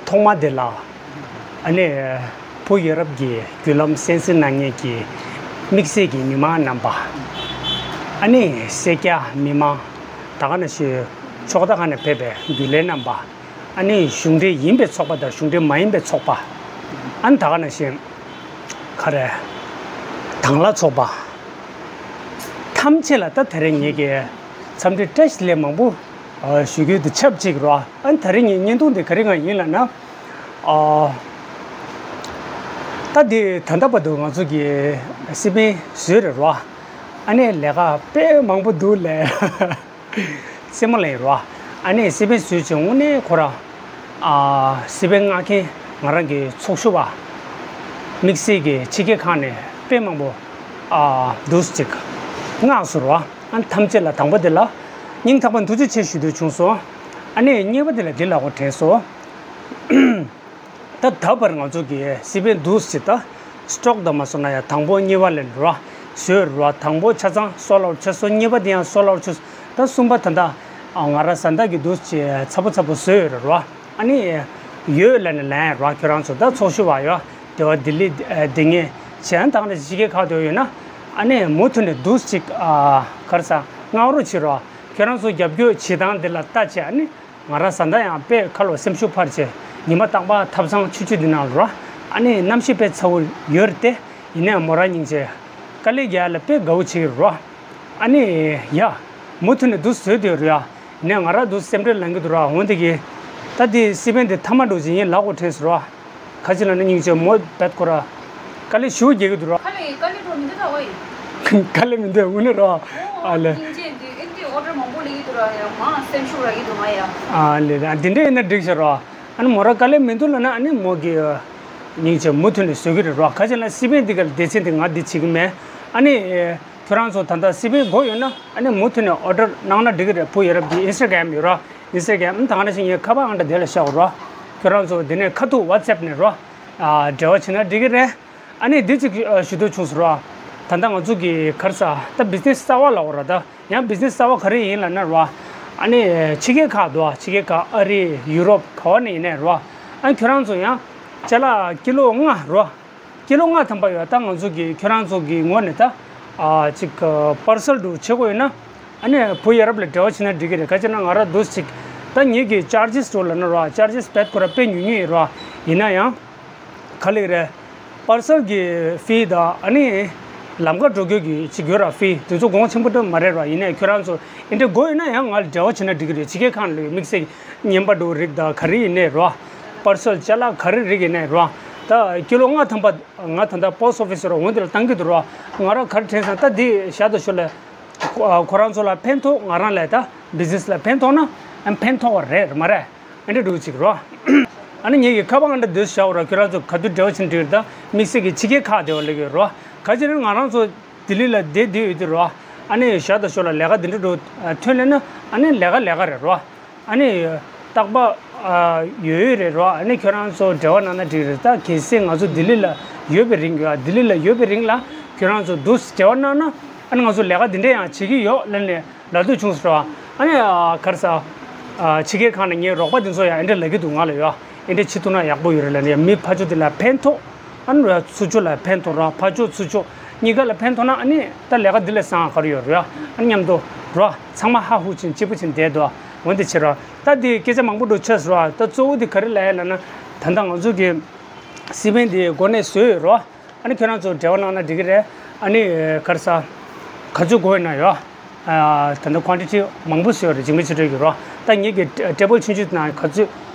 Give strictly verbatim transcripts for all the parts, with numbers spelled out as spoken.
ཐོག་མ་དེ་ལ་ཨ་ནི་བུ་ཡ་རབས་ཀྱི་བརྒྱུད་ལམ་གསན་གཟིགས་གནང་མཁན་གྱི་དམིགས་བསལ་གྱི་མི་མང་རྣམ་པ། ཨ་ནི་སེར་སྐྱ་མི་མང་། ད་ག་ནང་བཞིན་ཕྱོགས་མཐའ་ཁག་ནས་ཕེབས་པའི་རྒྱུན་ལས་རྣམ་པ། ཨ་ནི་གཞུང་འབྲེལ་ཡིན་པའི་ཚོགས་པ་དང་གཞུང་འབྲེལ་མ་ཡིན་པའི་ཚོགས་པ། ཨ་ནི་ད་ག་ནང་བཞིན་ག་རེ། དྭང་བླངས་ཚོགས་པ་ཐམས་ཅད་ལ་ད་དེ་རིང་ངེད་ཀྱིས་འཚམས་འདྲི་བཀྲ་ཤིས་བདེ་ལེགས་མང་པོ་ཨ་ཞུ་རྒྱུ་དང་ཆབས་ཅིག་རོ། ཨ་ནི་དེ་རིང་ངའི་བརྙན་ཐུང་འདི་ག་རེ་གང་ཡིན་ལབ་ན། ཨ་ད་འདི་ད་ལྟ་བར་དུ་ང་ཚོ་གི་སི་པན་བཟོས་རེད་རོ། ཨ་ནི་ལས་ཀ་དཔེ་མང་པོ་འདུག་ལས། སེ་མོ་ལེན་རོ། ཨ་ནི་སི་པན་བཟོས་བྱས་དངོས་གནས་ཁོ་ར། ཨ་སི་པན་མངགས་མཁན་ང་རང་གི་ཚོགས་ཞུགས་པ། དམིགས་བསལ་གྱི་ཕྱི་རྒྱལ་ཁག་ནས་དཔེ་མང་པོ། ཨ་འདུག་ཅིག་མངགས་སོང་རོ། ཨ་ནི་ཐམས་ཅད་ལ་དང་པོ་དེ་ལ་སྙིང་ཐག་པ་ཐུགས་རྗེ་ཆེ་ཞུ་འདོད་བྱུང་སོང་། ཨ་ནི་གཉིས་པ་དེ་ལ་འདི་ལབ་དགོས་དྲན་སོང་། ད་ད་བར་ང་ཚོ་གི་སི་པན་འདུག་ཟེར་ད། སི་ཊོག་དང་མ་སོང་ན་ཡང་དང་པོ་གཉིས་པ་ལེན་རོ། བཟོས་རོ། དང་པོ་ཆ་ཚང་སོལ་ཨའུཊ་ཆགས་སོང་། གཉིས་པ་དེ་ཡང་སོལ་ཨའུཊ་ཆགས་སོང་། ད་གསུམ་པ་ད་ལྟ་ང་རང་བཟའ་ཟླ་གི་འདུག་ཅེས་ཚ་པོ་ཚ་པོ་བཟོས་ཡོད་རེད་རོ། ཨ་ནི་ཡོད་ལབ་ནས་ལན་རོ། ཁྱོད་རང་ཚོ་ད་ཚོགས་ཞུགས་པ་ཡོད་དེ་བ་ལྡི་ལི་དེ་ངས་བྱས་ད་ག་ནས་ཕྱི་རྒྱལ་ཁག་ཏུ་ཡོད་ན། ཨ་ནི་མུ་མཐུད་ནས་འདུག་ཅིག་ག་རེ་ཟ་མངགས་རོགས་བྱེད་རོ། ཁྱོད་རང་ཚོ་རྒྱབ་སྐྱོར་བྱེད་སྟངས་འདི་ལ་ལྟ་བྱས། ཨ་ནི། ང་རང་བཟའ་ཟླ་ཡང་དཔེ་ཁ་ལོ་སེམས་ཤུགས་འཕར་བྱས། ཉི་མ་རྟག་པར་ཐབ་ཚང་ཆུང་ཆུང་འདི་ནང་རོ། ཨ་ནི་གནམ་གཤིས་དཔེ་ཚ་བོ་ཡོད་རེད་དེ། ཡིན་ནའང་མོ་རང་སྙིང་རྗེ། དཀའ་ལས་རྒྱག་ཡ་ལ་དཔེ་དགའ་བོ་བྱེད་ཀྱི་རོ། ཨ་ནི་ཡ། མུ་མཐུད་ནས་འདུག་བཟོས་བསྡད་ཡོད་རེད་ཡ། ཡིན་ནའང་ང་རང་འདུག་སེམས་ཁྲལ་ལངས་ཀྱི་འདུག་ར། འོན་ཏེ་གི། ད་འདི་སི་པན་འདི་མཐའ་མ་འགྲོ་བཞིན་ཡིན་ལབ་དགོས་དྲན་སོང་རོ། ག་ཅི་ལབ་ན་སྙིང་རྗེ་མོ་བེད་ཁོ་ར། དཀའ་ལས་ཞེ་པོ་རྒྱག་གི་འདུག་ར། དཀའ་ལས་དཀའ་ལས་འགྲོ་མི་འདུག་ད་ཝེ། དཀའ་ལས་མི་འདུག་དངོས་གནས་རོ། ཨ་ལེ། སྙིང་རྗེ་འདི་ཨེ་འདི་ཨོ་ཌར་མང་པོ་སླེབས་ཀྱི་འདུག་ར། ཡ་མ་སེམས་ཤུགས་རག་གི་འདུག་ང་ཡ། ཨ་ལེ། ཨ་འདི་འདྲ་ཡིན་ན་འགྲིག་ཤག་རོ། ཨ་ནི་མོ་ར་དཀའ་ལས་མི་འདུག་ལབ་ན་ཨ་ནི་མོ་གི་སྙིང་རྗེ་མུ་མཐུད་ནས་བཟོ་གི་རེད་རོ། ག་ཅི་ལབ་ན་སི་པན་འདི་ག་ལ་སྡེ་ཚན་འདི་ང་འདི་བྱེད་ཀྱི་མེད། ཨ་ནི། ཁྱོད་རང་ཚོ་ད་ལྟ་སི་པན་དགོས་ཡོད་ན་ཨ་ནི་མུ་མཐུད་ནས་ཨོ་ཌར་གནང་ན་འགྲིག་གི་རེད། བུ་ཡ་རབས་ཀྱི་ཨིན་སི་ཊ་གྷ་རམ་ཡོད་རོ། ཨིན་སི་ཊ་གྷ་རམ་ད་ག་ནང་བཞིན་ངའི་ཁ་པར་ཨང་གྲངས་དེ་ལ་བཞག་རོ། ཁྱོད་རང་ཚོ་འདི་ནས་ཁ་ཐུག་ཝ་ཊི་སེབ་ནས་རོ། ཨ་འབྲེལ་བ་བྱེད་ན་འགྲིག་གི་རེད། ཨ་ནི་འདི་གཅིག་ཞུ་འདོད་བྱུང་སོང་རོ། ད་ལྟ་ང་ཚོ་གི་ག་རེ་ཟ་ད་བི་ཛི་ནེ་སི་གསར་པ་ལབ་དགོས་ར་ད། ཡང་བི་ཛི་ནེ་སི་གསར་པ་ག་རེ་ཡིན་ལབ་ན་རོ། ཨ་ནི་ཕྱི་རྒྱལ་ཁག་འདུག་ཕྱི་རྒྱལ་ཁག་ཨ་རི་ཡུ་རོབ་ག་བ་ནས་ཡིན་ནའི་རོ། ཨ་ནི་ཁྱོད་རང་ཚོ་ཡང་ཅ་ལག་ཀི་ལོ་ལྔ་རོ། ཀི་ལོ་ལྔ་ཐམ་པ་ཡོད། ད་ང་ཚོ་གི་ཁྱོད་རང་ཚོ་གི་ངོས་ནས་ད་ཨ་ཅིག་པར་སལ་འདྲ་བྱེད་དགོས་ཡོད་ན། ཨ་ནི་བུ་ཡ་རབས་ལ་འབྲེལ་བ་བྱེད་ན་འགྲིག་གི་རེད། ག་ཅི་ན་ང་རང་འདུག་ཅིག་ད་ངེད་ཀྱི་ཅར་ཇེས་འདྲ་ལབ་ན་རོ། ཅར་ཇེས་བེད་ཁོ་ར་དཔེ་ཉུང་ཉུང་ཡིན་རོ། ཡིན་ན་ཡང་ག་ལེ་རེད། པར་སལ་གྱི་ཕི་དང་ཨ་ནི་ལམ་ཁ་འགྲོ་སྐྱོད་ཀྱི་ཅིག་ཡོད་ར། ཕི་དེ་ཚོ་གོང་ཆེན་པོ་འདྲ་མ་རེད་རོ། ཡིན་ནའི་ཁྱོད་རང་ཚོ་ཨེ་འདྲ་དགོས་ཡོད་ན་ཡང་ང་ལ་འབྲེལ་བ་བྱེད་ན་འགྲིག་གི་རེད། ཕྱི་རྒྱལ་ཁག་ལ་དམིགས་བསལ་གྱི་བརྙན་པར་འདྲ་རིགས་དང་ག་རེ་ཡིན་ནའི་རོ། པར་སལ་ཅ་ལག་ག་རེ་རིགས་ཡིན་ནའི་རོ། ད་ཀི་ལོ་ལྔ་ཐམ་པ་ང་ད་ལྟ་པོ་སི་ཊི་ཨོ་ཕི་སི་རོ་འོན་དེ་ལ་བཏང་གི་འདུག་རོ། ང་རང་ག་རེ་དྲན་སོང་ད་འདི་ཞར་དང་ཞོར་ལ་ཁོ་རང་ཚོ་ལ་ཕན་ཐོགས། ང་རང་ལ་ད་བི་ཛི་ནེ་སི་ལ་ཕན་ཐོགས་ན་ཨ་ཕན་ཐོགས་པ་རེད་མ་རེད། ཨེ་འདྲ་འདྲ་ཅིག་རོ། ཨ་ནི་ངེད་ཀྱི་ཁ་པར་ཨང་གྲངས་འདི་བཞག་རོ། ཁྱོད་རང་ཚོ་ག་དུས་འབྲེལ་བ་བྱེད་འགྲིག་རེད། ད་དམིགས་བསལ་གྱི་ཕྱི་རྒྱལ་ཁག་དེ་བ་སླེབས་ཡོད་རོ། ག་ཅི་ན་ང་རང་ཚོ་ལྡི་ལི་ལ་བསྡད་བསྡད་ཡོད་དུས་རོ། ཨ་ནི་ཞར་དང་ཞོར་ལ་ལས་ཀ་འདི་འདྲ་འདྲ་ཐོན་ལེ་ན་ཨ་ནི་ལས་ཀ་ལས་ཀ་རེད་རོ། ཨ་ནི་རྟག་པ་ཨ་ཡོད་ཡོད་རེད་རོ། ཨ་ནི་ཁྱོད་རང་ཚོ་འབྲེལ་བ་གནང་ན་འགྲིག་རེད། ད་གལ་སྲིད་ང་ཚོ་ལྡི་ལི་ལ་ཡོད་པའི་རིང་གི་ཨ་ལྡི་ལི་ལ་ཡོད་པའི་རིང་ལ་ཁྱོད་རང་ཚོ་འདུག་འབྲེལ་བ་གནང་ན་ཨ་ནི་ང་ཚོ་ལས་ཀ་འདི་འདྲ་ཡང་བྱེད་ཀྱི་ཡོད་ལབ་ནས་ལབ་འདོད་བྱུང་སོང་རོ། ཨ་ནི་ཨ་ག་རེ་ཟ་ཨ་ཕྱི་རྒྱལ་ཁག་ནས་ངའི་རོགས་པ་འདི་ཚོ་ཡང་ཨེ་འདྲ་ལབ་ཀྱི་འདུག་ང་ལ་ཡོད། ཨེ་འདྲ་བྱེད་ཐུབ་ན་ཡག་པོ་ཡོད་རེད་ལབ་ནས་མི་ཕར་ཕྱོགས་འདི་ལ་ཕན་ཐོགས། ཨ་ནི་ཚུར་ཕྱོགས་ལ་ཕན་ཐོགས་རོགས། ཕར་ཕྱོགས་ཚུར་ཕྱོགས་གཉིས་ཀ་ལ་ཕན་ཐོགས་ན་ཨ་ནི་ད་ལས་ཀ་འདི་ལས་བཟང་བ་ག་རེ་ཡོད་རེད། ཨ་ནི་མཉམ་དུ་རོགས་ཚང་མ་ཧ་ཧུ་ཅིང་སྐྱིད་པོ་ཅིང་བསྡད་འདུག་འོན་ཏེ་ཕྱིར་རོགས་ད་འདི་སྐད་ཆ་མང་པོ་འགྲོ་ཆགས་སོང་རོགས། ད་གཙོ་བོ་འདི་ག་རེ་ལབ་ཡ་ལབ་ན། ད་ལྟ་ང་ཚོ་གི་སི་པན་འདི་འགོ་ནས་བཟོས་ཡོད་རོགས། ཨ་ནི་ཁྱོད་རང་ཚོ་འབྲེལ་བ་གནང་ན་འགྲིག་གི་རེད། ཨ་ནི་ག་རེ་ཟ་ག་ཚོད་དགོས་ཡོད་ན་ཡོད། ཨ་ད་ལྟ་ཀོན་ཊི་ཊི་མང་པོ་བཟོས་ཡོད་རེད། འཇིགས་མེད་ཆོས་སྒྲོན་གྱིས་རོ། ད་ངེད་ཀྱི་ཊེ་བལ་ཆུང་ཆུང་ནང་ག་ཚོད་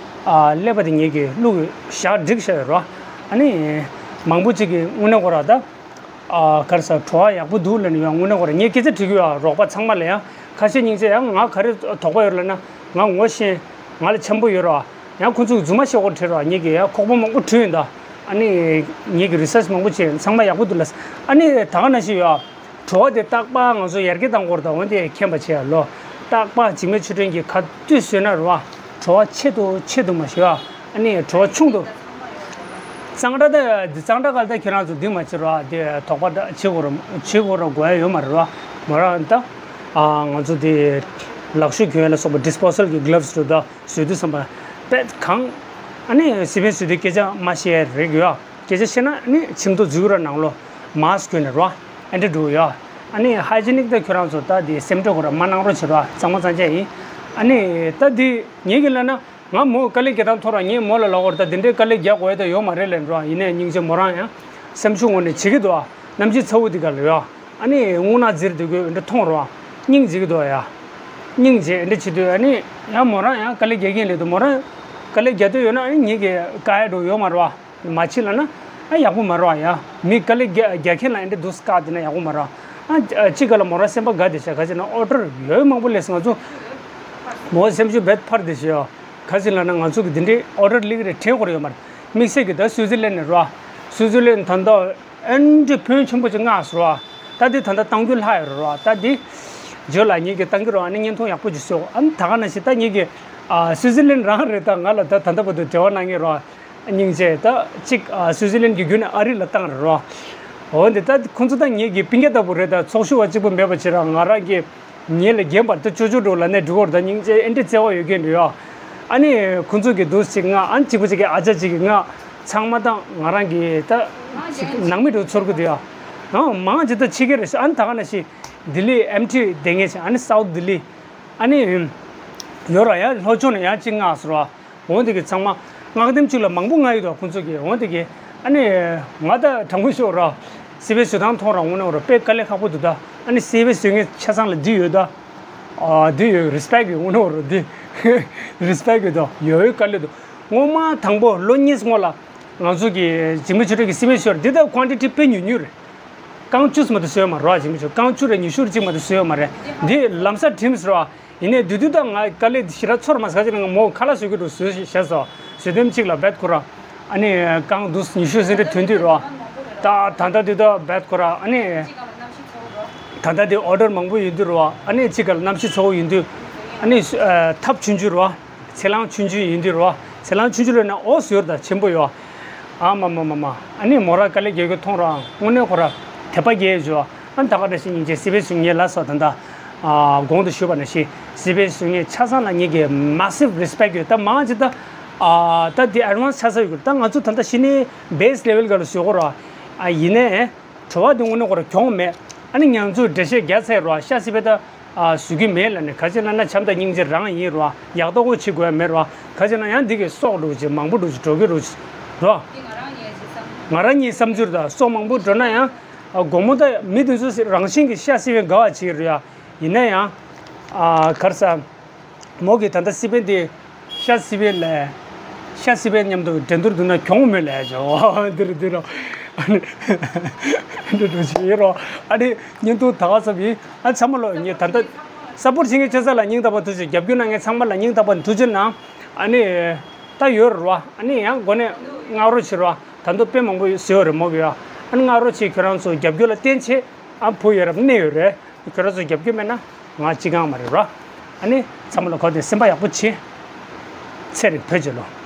ཨ་སླེབས་པ་དེ་ངེད་ཀྱིས་བླུགས་བཞག་སྒྲིག་བཞག་ཡོད་རོ། ཨ་ནི་མང་པོ་ཅིག་གིས་དངོས་གནས་ཁོ་ར་ད་ཨ་ག་རེ་ཟ་བྲོ་བ་ཡག་པོ་འདུག་ལབ་ནས་ཡང་དངོས་གནས་ཁོ་ར་ངས་སྐད་ཆ་དྲི་གི་ཡོད། རོགས་པ་ཚང་མ་ལ་ཡང་ཁ་ཤས་སྙིང་རྗེ་ཡང་ང་ག་རེ་དོགས་པ་ཡོད་ལབ་ན་ང་ངོ་ཤེས་ང་ལ་འཆམ་པོ་ཡོད་རོ། ཡང་ཁོ་ཚོས་རྫུན་མ་བཤད་དགོས་བྲིས་རོགས། ངེད་ཀྱིས་ཡང་ཁོག་པ་མང་པོ་བྲིས་ཡིན་ད། ཨ་ནི་ངེད་ཀྱིས་རི་སར་ཆི་མང་པོ་བྱས་ཚང་མ་ཡག་པོ་འདུག་ལབ། ཨ་ནི་ད་ག་ནང་བཞིན་ཡོད། བྲོ་བ་དེ་རྟག་པར་ང་ཚོ་ཡར་རྒྱས་གཏང་དགོས་རེད་ད། འོན་ཏེ་མཁྱེན་པ་བྱས་ལོ། རྟག་པར་འཇིགས་མེད་ཆོས་སྒྲོན་གྱིས་ག་དུས་བཟོས་ན་རེད་བ། བྲོ་བ་ཆེ་དུ་ཆེ་དུ་མ་ཞུ་ཨ། ཨ་ནི་བྲོ་བ་ཆུང་དུ། གཙང་སྦྲ་དེ་གཙང་སྦྲ་ག་ལ་ད་ཁྱེད་རང་ཚོ་འདི་མ་བྱེད་རོགས། དེ་དོགས་པ་འདྲ་བྱེད་དགོས་རེད། བྱེད་དགོས་རེད་དགོས་ཡ་ཡོད་མ་རེད་རོགས། མོ་རང་ད་ང་ཚོ་དེ་ལག་ཤུབས་གྱོན་ཡ་ལ་སོགས་པ་ཌི་སི་པོ་སལ་གྱི་གི་ལབ་སི་རེད་ད། བཟོས་དུས་ཙམ་པ་དཔེ་གང་ ཨ་ནི་སི་པན་བཟོས་དུས་སྐད་ཆ་མ་བཤད་རེད་ཡོད། སྐད་ཆ་བཤད་ན་ཨ་ནི་ཆིབས་ཐོ་འཛུལ་ར་ནང་ལོ་མཱསི་ཁྱོན་ནས་རོ། ཨེ་འདྲ་འགྲོ་ཡོད། ཨ་ནི་ཧའི་ཇི་ནིག་ད་ཁྱོད་རང་ཚོ་ད་དེ་སེམས་ཁྲལ་ཁོ་ར་མ་གནང་རོགས་བྱེད་རོ། གཙང་མ་གཙང་རྐྱང་ཡིན། ཨ་ནི་ད་དེ་ངེད་ཀྱི་ལབ་ན། ང་མོ་དཀའ་ལས་རྒྱག་སྟངས་ཐོག་ར་ངས་མོ་ལ་ལབ་པར་ད་འདི་འདྲའི་དཀའ་ལས་རྒྱག་དགོས་ཡ་ད་ཡོད་མ་རེད་ལབ་འགྲོ། ཡིན་ནའི་སྙིང་རྗེ་མོ་རང་ཡང་སེམས་ཤུགས་ངོ་ནས་བྱེད་ཀྱི་འདུག་ཨ། གནམ་གཤིས་ཚ་བོ་འདི་ག་ལ་ཡོད། ཨ་ནི་རྔུལ་ནག་འཛིར་འདུག་གི་འདྲ་མཐོང་རོགས། སྙིང་རྗེ་གི་འདུག་ཡ། སྙིང་རྗེ་འདྲ་བྱེད་དུས་ཨ་ནི་ཡང་མོ་རང་ཡང་དཀའ་ལས་རྒྱག་གིན་ལས་འདུག་མོ་རང་དཀའ་ལས་རྒྱག་འདོད་ཡོད་ན་ཨ་ནི་ངེད་ཀྱི་བཀག་ཡ་འགྲོ་ཡོད་མ་རེད་བ། མ་བྱེད་ལབ་ན་ཨ་ཡག་པོ་མ་རེད་བ་ཡ། མི་དཀའ་ལས་རྒྱག་རྒྱག་མཁན་ལ་ཨེ་འདྲ་འདུག་བཀག་བསྡད་ན་ཡག་པོ་མ་རེད་བ། ཨ་ཅི་ག་ལ་མོ་རང་སེམས་པ་དགའ་བསྡད་ཤག་ག་ཅི་ན་ཨོ་ཌར་ཡོད་མང་པོ་སླེབས་སོང་ང་ཚོ། མོ་སེམས་ཤུགས་རྦད་འཕར་བསྡད་ཤག་ཡ། ག་ཅི་ལབ་ན་ང་ཚོ་གི་འདི་འདྲའི་ཨོ་ཌར་སླེབས་ཀྱི་རེད་དྲན་དགོས་རེད་ཡོད་མ་རེད། དམིགས་བསལ་གྱི་ད་སུའུ་ཙི་ལན་ནས་རེད་བ། སུའུ་ཙི་ལན་ད་ལྟ་ཨེ་འདྲ་ཕོན་ཆེན་པོ་ཅིག་མངགས་སོང་ར། ད་འདི་ད་ལྟ་གཏང་རྒྱུ་ལྷག་ཡོད་རེད་ར། ད་འདི་ཇོ་ལགས་ངེད་ཀྱིས་གཏང་གི་རེད། ཨ་ནི་བརྙན་ཐུང་ཡག་པོ་ཅིག་བཟོས། ཨ་ནི་ད་ག་ནང་བཞིན་ད་ངེད་ཀྱི་ཨ་སུའུ་ཙི་ལན་རང་རེད། ད་ང་ལ་ད་ད་ལྟ་བར་དུ་འབྲེལ་བ་གནང་མཁན་ར། སྙིང་རྗེ། ད་གཅིག་ཨ་སུའུ་ཙི་ལན་གྱི་བརྒྱུད་ནས་ཨ་རི་ལ་བཏང་རེད་ར། འོ་འདི་ད་ཁོང་ཚོ་ད་ངེད་ཀྱི་སྤུན་ཀྱག་ལྟ་བུ་རེད། ད་ཚོགས་ཞུགས་པ་གཅིག་པུ་མེད་པ་བྱས་ར་ང་རང་གི་ཉིན་ལ་རྒན་པར་ད་ཅོ་ཅོ་འགྲོ་ལ་ནས་འགྲོ་གི་རེད། ད་སྙིང་རྗེ་ཨེ་འདྲ་བརྩེ་བ་ཡོད་མཁན་རེད་ཡ། ཨ་ནི་ཁོང་ཚོ་གི་འདུག་ཅིག་ང་ཨ་ནི་གཅིག་པུ་གཅིག་གི་ཨ་ཅག་གཅིག་གི་ང་ཚང་མ་དང་ང་རང་གི་ད་ཅིག་ནང་མི་འགྲོ་ཚོར་གི་འདུག་ཡ། ཨང་མང་ཅིག་ད་ཕྱི་རྒྱལ་རེད་ཤག་ཨ་ནི་ད་ག་ནང་བཞིན་ལྡི་ལི་ཨེམ་ཊི་བསྡད་མཁན་ཞིག་ཨ་ནི་སའུ་ཐི་ལྡི་ལི་ཨ་ནི་ཡོད་ར་ཡ། ལྷོ་ཕྱོགས་ནས་ཡང་གཅིག་མངགས་སོང་ར། འོ་འདི་གི་ཚང་མ་མངགས་དེམ་གཅིག་ལ་མང་པོ་མངགས་ཡོད་དོ་ཁོང་ཚོ་གི། འོ་འདི་གི་ཨ་ནི་ང་ད་དྲང་པོ་ཤོད་ར། སི་པན་བཟོ་སྟངས་མཐོང་ར་དངོས་གནས་ར་དཔེ་དཀའ་ལས་ཁག་པོ་འདུག་ད་ཨ་ནི་སི་པན་བཟོ་མཁན་ཆ་ཚང་ལ་འདི་ཡོད་ད། ཨ་འདི་ཡོད་རི་སི་པེག་ཡོད་དངོས་གནས་ར་འདི་རི་སི་པེག་ཡོད་དོ་ཡོད་ཡོད་དཀའ་ལས་འདུག་སྔོན་མ་དང་པོ་ལོ་གཉིས་སྔོན་ལ་ང་ཚོ་གི་འཇིགས་མེད་ཆོས་སྒྲོན་གི་སི་པན་ཤོར་འདི་ད་ཀོན་ཊི་ཊི་དཔེ་ཉུང་ཉུང་རེད། རྐང་བཅུ་ཙམ་མ་གཏོགས་བཟོས་ཡོད་མ་རེད་བ། འཇིགས་མེད་ཆོས་རྐང་བཅུ་རེ་ཉི་ཤུ་རེ་གཅིག་མ་གཏོགས་བཟོས་ཡོད་མ་རེད། འདི་ལམ་སང་གྲིམས་སོང་ར། ཡིན་ནའི་དུས་དུས་ད་ང་དཀའ་ལས་ཞེ་དྲག་ཚོར་མ་ཟ་ཅིག་ན་ང་མོ་ཁ་ལག་བཟོ་གི་འགྲོ་བཟོས་བཞག་སོ། བཟོས་དེམ་གཅིག་ལ་བེད་ཁོ་ར། ཨ་ནི་རྐང་འདུག་ཉི་ཤུ་ཟིན་རེ་ཐོན་དུས་ར། ད་ད་ལྟ་དུས་ད་བེད་ཁོ་ར་ཨ་ནི། ད་ལྟ་དེ་ཨོ་ཌར་མང་པོ་ཡོད་དུས་ར། ཨ་ནི་གཅིག་ག་ལ་གནམ་གཤིས་ཚ་བོ་ཡིན་དུས། ཨ་ནི་ཨ་ཐབ་ཆུང་ཆུང་ར། ཚེ་ལང་ཆུང་ཆུང་ཡིན་དུས་ར། ཚེ་ལང་ཆུང་ཆུང་ལ་ན་ཨོ་ཟོར་ད་ཆེན་པོ་ཡོད། ཨ་མ་མ་མ་མ། ཨ་ནི་མོ་ར་དཀའ་ལས་རྒྱག་གི་མཐོང་ར་དངོས་གནས་ཁོ་ར་དད་པ་སྐྱེ་ཡོད་ཅོ། ཨ་ནི་ད་ག་འདྲ་ཞིག་སྙིང་རྗེ་སི་པན་བཟོ་མཁན་ལ་སོགས་ད་ལྟ་ཨ་གོང་དུ་ཞུས་པ་ནང་བཞིན་སི་པན་བཟོ་མཁན་ཆ་ཚང་ལ་ངེད་ཀྱི་མ་སིབ་རི་སི་པེག་ཡོད། ད་མང་ཆེ་ད་ཨ་ད་དེ་ཨེ་ཌི་ཝན་སི་ཆགས་ས་ཡོད་གི། ད་ང་ཚོ་ད་ལྟ་གཞི་ནས་བེ་སི་ལེ་ཝལ་ག་ལ་བཟོ་གོ་ར། ཨ་ཡིན་ནའི་བྲོ་བ་དེ་དངོས་གནས་ཁོ་ར་གྱོང་མེད། ཨ་ནི་ང་ཚོས་འགྲེལ་བཤད་རྒྱག་ཚར་ར་ཤ་སི་པན་ད་ཨ་བཟོ་གི་མེད་ལབ་ནས་ག་ཅི་ལབ་ན་བྱམས་དང་སྙིང་རྗེ་རང་ཡིན་ར། ཡག་ཐོག་གོ་བྱེད་དགོས་ཡ་མེད་ར། ག་ཅི་ན་ཡང་འདི་གི་སྲོག་འགྲོ་ཅིག་མང་པོ་འགྲོ་ཅིག་འགྲོ་གི་འགྲོ་ཅིག་ར། ང་རང་ངའི་བསམ་ཚུལ་ད་སྲོག་མང་པོ་འགྲོ་ན་ཡང་། ཨ་དགོང་མོ་ད་མི་དེ་ཚོ་རང་བཞིན་གྱི་ཤ་སི་པན་དགའ་བ་བྱེད་ཀྱི་རེད་ཡ། ཡིན་ན་ཡང་། ཨ་ག་རེ་ཟ། མོ་གི་ད་ལྟ་སི་པན་དེ་ཤ་སི་པན་ལས། ཤ་སི་པན་མཉམ་དུ་འགྲན་བསྡུར་བསྡུར་ན་གྱོང་མོས་ལས་ཇོ་འདིར་འདིར་རོ། ཨ་ནི་འདི་འགྲོ་བྱེད་རོ། ཨ་ནི་བརྙན་ཐུང་ད་ག་ཚབ་ཡིན། ཨ་ཚང་མ་ལོ་ངས་ད་ལྟ་སཔོར་ཊི་བྱེད་མཁན་ཆ་ཚང་ལ་སྙིང་ཐག་པ་ཐུགས་རྗེ། རྒྱབ་སྐྱོར་གནང་མཁན་ཚང་མ་ལ་སྙིང་ཐག་པ་ཐུགས་རྗེ་གནང་། ཨ་ནི་ད་ཡོད་རེད་བ། ཨ་ནི་ཡང་འགོ་ནས་བསྔགས་རོགས་བྱེད་རོགས། ད་དུང་དཔེ་མང་པོ་ཡོད་ཟེར་བ་རེད་མོ་གི་ཡ། ཨ་ནི་བསྔགས་རོགས་བྱེད། ཁྱོད་རང་ཚོ་རྒྱབ་སྐྱོར་ལ་བརྟེན་བྱས་ཨ་བུ་ཡོད་རབས་གནས་ཡོད་རེད། ཁྱོད་རང་ཚོ་རྒྱབ་སྐྱོར་མེད་ན་ང་གཅིག་ཀྱང་མ་རེད་ར། ཨ་ནི་ཚང་མ་ལ་གོ་དེ་སེམས་པ་ཡག་པོ་བྱེད། ཚེ་རིང་བོད་རྒྱལ་ལོ།